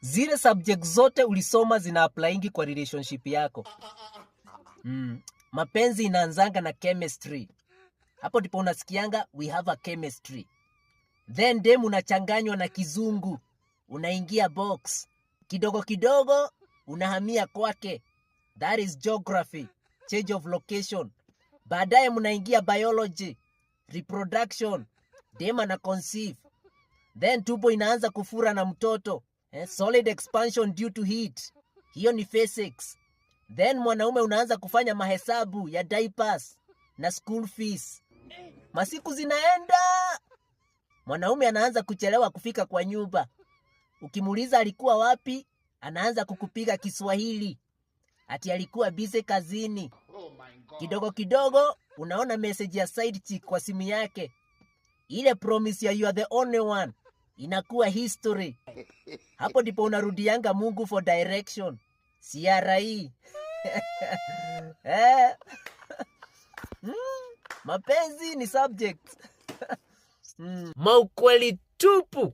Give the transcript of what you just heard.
Zile subject zote ulisoma zina applyingi kwa relationship yako. Mapenzi inaanzanga na chemistry. Hapo ndipo unasikianga "we have a chemistry". Then dem unachanganywa na kizungu, unaingia box kidogo kidogo, unahamia kwake. That is geography, change of location. Baadaye mnaingia biology, reproduction, dem ana conceive, then tumbo inaanza kufura na mtoto, solid expansion due to heat. Hiyo ni physics. Then mwanaume unaanza kufanya mahesabu ya diapers na school fees. Masiku zinaenda, mwanaume anaanza kuchelewa kufika kwa nyumba. Ukimuuliza alikuwa wapi, anaanza kukupiga Kiswahili ati alikuwa busy kazini. Oh my God. Kidogo kidogo unaona message ya side chick kwa simu yake. Ile promise ya "you are the only one" inakuwa history. Hapo ndipo unarudianga Mungu for direction. CRE. Eh. Mapenzi ni subject. Maukweli tupu.